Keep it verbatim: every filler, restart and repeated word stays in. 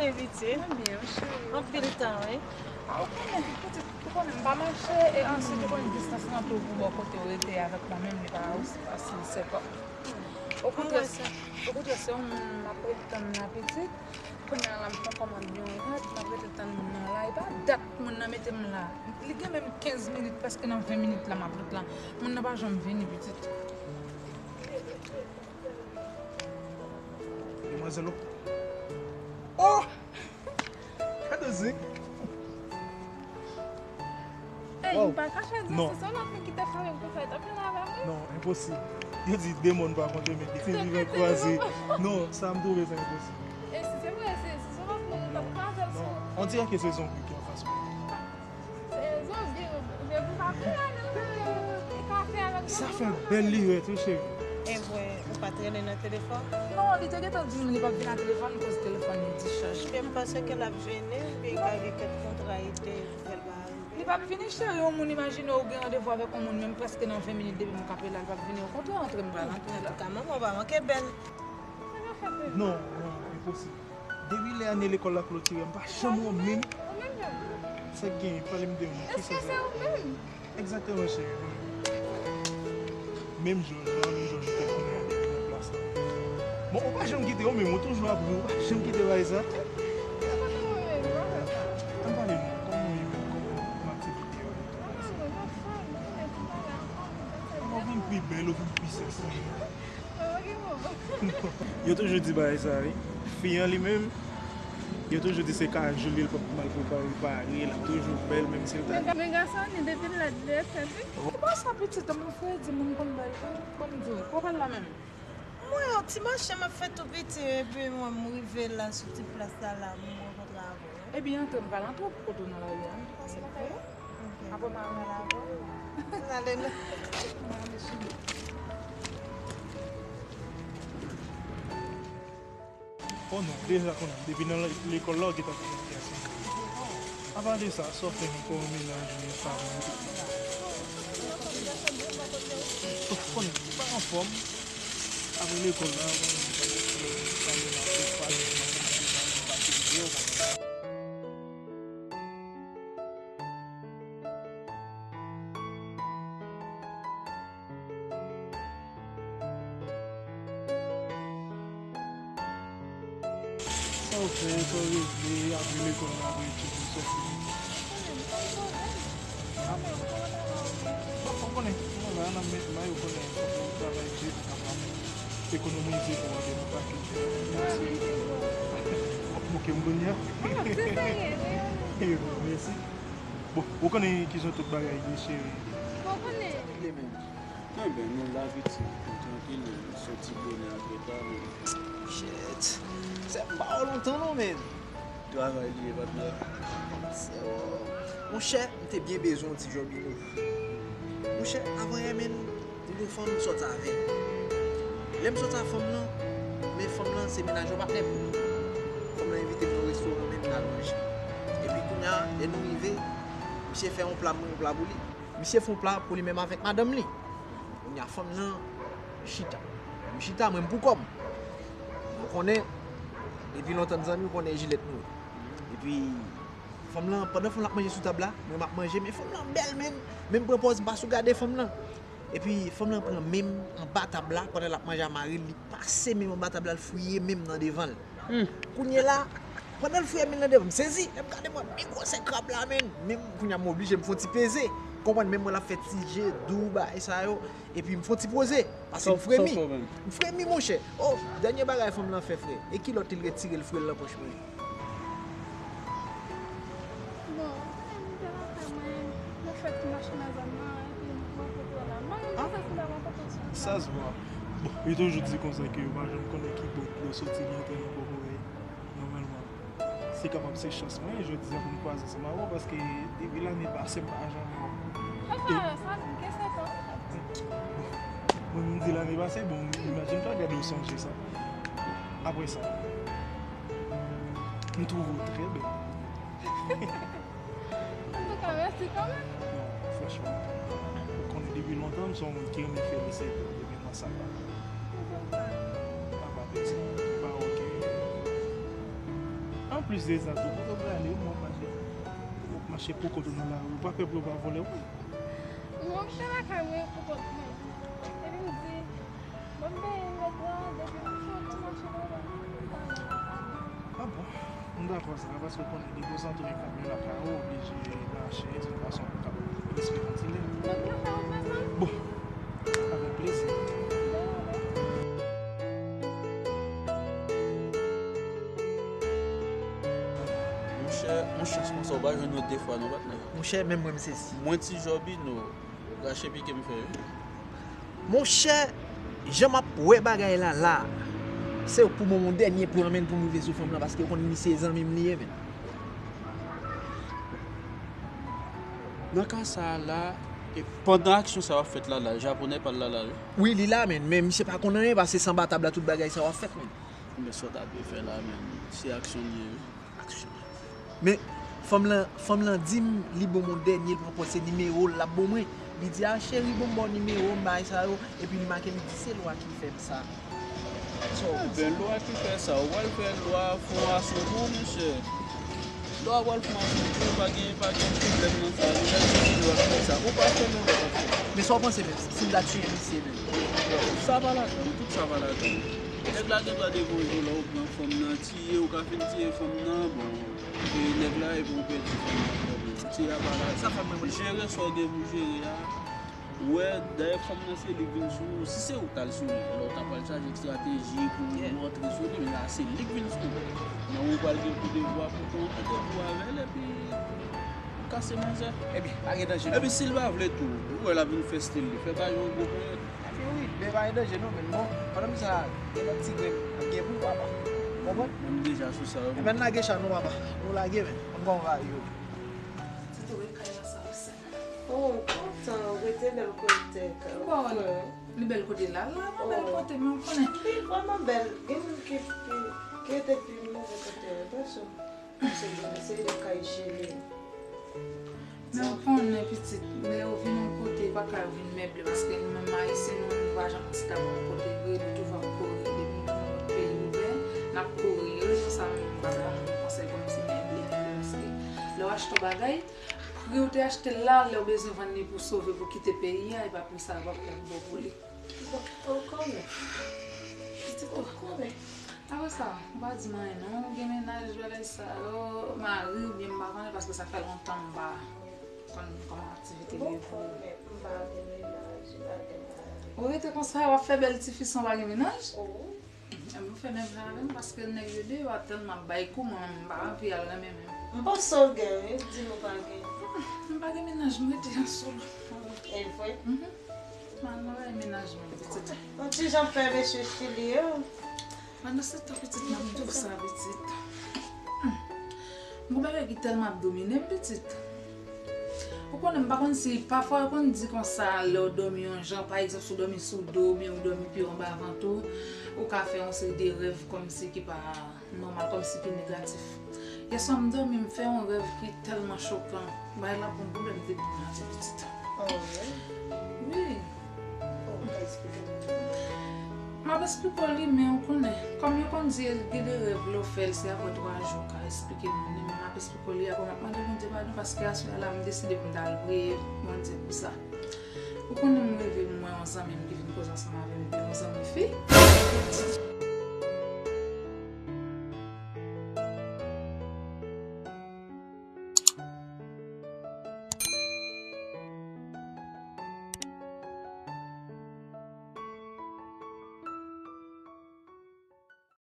Eviti. Mwen byen, wi, cheri. Anpil tan, wi. Ah, ou konnen, pitit, ou konnen m pa mache, e answit, ou konnen distans lan tou pou bò kote w rete avèk mwen menm, li pa osi fasil, se pa. Okontrè, se, okontrè, se yon moun m ap ret tann la, pitit. Kounye a la, m fè kòmand yon rad, m ap rete tann moun nan la. E pa dat moun nan mete m la. Li gen menm kenz minit, prèske nan ven minit la, m ap ret la. Moun nan pa janm vini, pitit. Demwazèl, o. Oh! Gade zen. Ey, m pa kache di se yon lòt moun ki te frape m konsa, li t ap vin avè mwen. Non, enposib. Yo di de mòn pa kontre, men de vivan kwaze. Non, sa m twouve sa enposib. E si se vre, se, si se yon lòt moun, li t ap kraze l sou. On dirè ke se zonbi ki anfas mwen. Se zonbi, se pou pa kouri nan kafe avèk zonbi. Sa fè bèl lirèt, wi, cheri. E vre, ou pa t rele nan telefòn? Non, li te gentan di m li p ap vin a telefòn, koz telefòn li dichaje. Men m panse ke l ap jennen, oubyen ka gen kèk kontrayite pou fè l pa rive. Li p ap vini, cheri, yon moun imajine ou gen randevou avèk yon moun, menm prèske nan ven minit depi m kanpe la, li p ap vini, okontrè, antre m pral antre la. Antouka, manman w pa manke bèl. Sa ka fè bèl. Non, non, enposib. Depi lè ane lekòl la klotire, m pa janm wè w menm. Ou menm, menm. Sa k genyen? Pale m de ou. Kisa sa? Egzakteman, cheri. Menm jan, jan, menm jan, jouk kounye a depi nan plas la. Bon, ou pa janm kite yo, menm ou toujou ap ri, ou pa janm kite bagay sa. Ann pale non, kòman w ye menm, kòman, kòman aktivite yo ye tou, bagay sa? Ou vin pi bèl, ou vin pi sèksi. Yo toujou di bagay sa, wi. Fi an li menm, yo toujou di se kajou li, li p ap mal prepare, pare, l ap toujou bèl, menm si l ta. Men, men gason ni depi l lèd, li ret sèvi. Se pa sa, pitit, an, mon frè di moun konn bay, konn, konn di, w pa pale la menm. Mwen, yon ti mache m ap fè tou piti, epi mwen, m rive la, sou ti plas la, la, m rankontre avè w. Ebyen, antre, m pral antre pou kote w nan lari a, m pase lakay ou. Ok. Apre m al nan lago. N ale nan. Oh non, deja konnen, depi nan le-, lekòl la, w gentan konnen kiyès mwen ye. Apa de sa, sa w fè m kòm mennaj ou, fanmi? Ou konnen, m pa anfòm. Apre lekòl la, ou konnen, m pa anfòm, m pa anfòm, m pa anfòm, m pa anfòm. Sa w fè, sa w regle, apre lekòl la, apre etid ou, sa w fini? Bon, ou konnen, travay an ap met may, ou konnen, fòk nou travay di pou kapab ekonomize pou antre nan pakèt. Oke, m konnen. Mèsi. Bon, ou konnen kijan tout bagay ye, cheri. Bon, konnen. Sa regle menm. Enben, nou la, pitit, nou trankil, nou soti bonè antre ta, men. Shit. Se m pa wè w lontan non, men. Travay li ye, patnè. Se, oh. Monchè, m te byen bezwen yon ti jòbino. Monchè, avan yè, men, m gen yon fanm m sòti avè l. Lè m sòti ak fanm nan, men fanm nan se mennaj yon patnè m. Fanm nan envite m nan restoran, men m t al manje. Epi kounye a, lè nou rive, misye fè yon pla, mwen yon pla pou li. Misye fè yon pla pou li menm avèk madanm li. Kounye a fanm nan chita. M chita, mwen m pou kò m. Ou konnen, depi lontan n zanmi, ou konnen jilèt nou ye. Epi, fanm lan, pandan fanm lan ap manje sou tab la, mwen m ap manje, men fanm lan bèl, men, men m pran pòz, m pa sou gade fanm lan. Epi, fanm lan pran men m anba tab la, pandan l ap manje a mari l, li pase men m anba tab la, l fouye men m nan devan l. Hmm. Kounye la, pandan l fouye men l nan devan, m sezi. Lè m gade, m wè byen gwosè krab la, men. Men kounye a, m oblije, m fè yon ti peze. Konprann, men mwen l ap fè ti je dou, bagay sa yo. Epi m fè yon ti poze. Paske m fremi. M fremi, monchè. Oh, dènye bagay fanm lan fè, frè. E kilòt li retire, l foure l nan pòch mwen. Bon, m te lakay mwen, mwen fè ti mache nan zòn nan, epi m rankontre w la. Mwen menm, sa se m ta rankontre w sou wout la. Sa se bon. Bon, yo toujou di konsa ke yo pa janm konnen ki bò dlo soti li antre nan bò korèy. Nòmalman, se kapab se chans mwen, jodi a pou m kwaze ansanm avè w, paske depi lane pase, m pa janm wè w. Sa fè, sa gen senk an. Bon, mwen menm di lane pase, bon, imajine twa, gade w sonje sa. Apre sa, m twouve w trè bèl. Antouka, mèsi kanmenm. Non, franchman, ou konnen depi lontan, m se yon moun ki renmen fè eseye depi mwen sa pa. Ou konn sa? Apa, pitit, ou pa wè ke, an Plizyè zan tou. Kote w prale, ou menm w ap mache, w ap mache pou kont ou nan lari, ou pa pè pou yo pa vòlè w? Non, m te lakay mwen pou kont mwen. Epi m di, bon, m peye nèg la, depi m fini mache nan lari, m pa nan lakay mwen. Ah bon? M dakò sa, paske w konnen dekonsantre kòm yo lakay ou, oblije mache, se yon fason pou w kapab respire yon ti lè. Mwen te fè yon pèsonn? Bon, avèk plezi. Monchè, yon chans konsa, ou pa jwenn yo de fwa non, patnè. Monchè, menm mwen m sezi. Mwen ti Jòbino, rache pike m fè wi. Monchè, jan m ap wè bagay la la, se pou mwen yon dènye plan menm pou m rive sou fanm lan, paske ou konn li se zanmi m li ye menm. Nan ka sa a la, e pandan aksyon sa yo ap fèt la la, japonè pa l la la wi. Wi, li la menm, men misye pa konn anyen, paske se anba tab la tout bagay sa yo ap fèt menm. Men sa w ta dwe fè la menm, se aksyon li ye wi. Aksyon. Men fanm lan, fanm lan di m li ban m yon dènye, li pran pòz, se nimewo l l ap ban mwen. Li di, "A cheri, ban m ba w nimewo m, bagay sa yo." Epi li make m, li di, "Se lwa ki fè m sa." Ebyen, lwa ki fè sa. Ou pral fè lwa fè yon asyon pou ou, monchè. Lwa pral fè yon asyon pou ou, pa gen, pa gen pwoblèm nan sa. Li pral fè lwa ki fè sa. Ou pa fè lwa, ou pa fè. Men sa w panse menm, si m ta tiye misye menm? Sa pa ladann, tout sa pa ladann. Nèg la gen dwa devore w lè ou pran fanm nan, tiye, ou ka fin tiye fanm nan, bon, e nèg la, epi ou pèdi fanm nan, pwoblèm. Tiye a pa ladann. Sa fè mwen, mwen. Jere sa w gen pou jere a. Ou wè, dayè fanm nan se li k vin sou ou. Si se ou k t al sou li, lè w ta pral chaje estrateji pou ou antre sou li, men la se li k vin sou ou. Men ou pral gen pou devwa pou kontre pou avè l, epi kase manzè. Ebyen, pa gen danje non. Epi si l pa vle tou, ou wè l ap vin fè stil li, fè bagay yon gwo ponyèt. Epi wi, men pa gen danje non, men bon, pandan m sa, gen lòt ti grenn ap gen pou papa. Konprann? Mwen m deja sou sa wi. Ebyen, n lage chat nou papa. Nou lage men. Ann pran yon valiz yo. Tito, e kay la sa wi sè. Oh, m kontan, rete bèl kote. Bon, li bèl kote la, la, la bèl kote, men ou konnen. Li vrèman bèl. Gen moun ki pi, ki rete pi move kote yo, pèsonn. Se byen, se de kay cheri. Men ou konnen, pitit, lè yo vin yon kote, yo pa ka vin meble, paske nou menm Ayisyen, nou, nou pa janm chita bon kote vre, nou toujou ap kouri. Depi nou vin yon lòt peyi ouvè, n ap kouri. E rezon sa menm, m pa ka ban moun konsèy kòmsi meble, meble, paske lè w achte yon bagay, pri w te achte l la, lè w bezwen vann li pou sove, pou kite peyi a, e pa pri sa yo p ap pèd bon pou li. Bon, ou konnen. Pitit ou. Ou konnen. Apre sa, ou pa di m anyen non, ou gen mennaj, bagay sa yo, mari oubyen m pa konnen, paske sa fè lontan m pa konn kòman aktivite yo ye pou ou. Bon, ou konnen, m pa gen mennaj, m pa gen mari. Ou rete konsa, w ap fè bèl tifi san w pa gen mennaj? Oh. Ebyen, ou fè menm jan avè m, paske nèg yo deyò a tèlman ap bay kou, mwen, m pa anvi al renmen menm. M panse w gen, wi, di m ou pa gen. M pa gen mennaj, m rete an solo. E vre? Mhm. M al nan bagay mennaj mwen, pitit. Yon ti jan fè mesye Chili yo. Pandan se tan, pitit, m ap di w sa, pitit. Hmm. Gon bagay ki tèlman ap domine m, pitit. Ou konnen, m pa konn si, pafwa yo konn di konsa, lè w dòmi yon jan, pa egzanp, si w dòmi sou do w, oubyen ou dòmi pye w anba vant ou, ou ka fè yon seri de rèv kòmsi ki pa nòmal, kòmsi ki negatif. Yèswa m dòmi, m fè yon rèv ki tèlman chokan. Bagay la pran pwoblèm depi m maten, pitit. Oh, wi? Wi. Oh, ou ka eksplike m? M ap eksplike w li, men ou konnen, kòm yo konn di, gen de rèv lè w fè l, se apre twa jou ou ka eksplike moun li, men m ap eksplike w li, apre m ap mande Bondye padon, paske aswè a la, m deside pou m t al priye Bondye pou sa. Ou konnen m reve m wè yon zanmi m ki vin koze ansanm avè m, epi yon zanmi fi.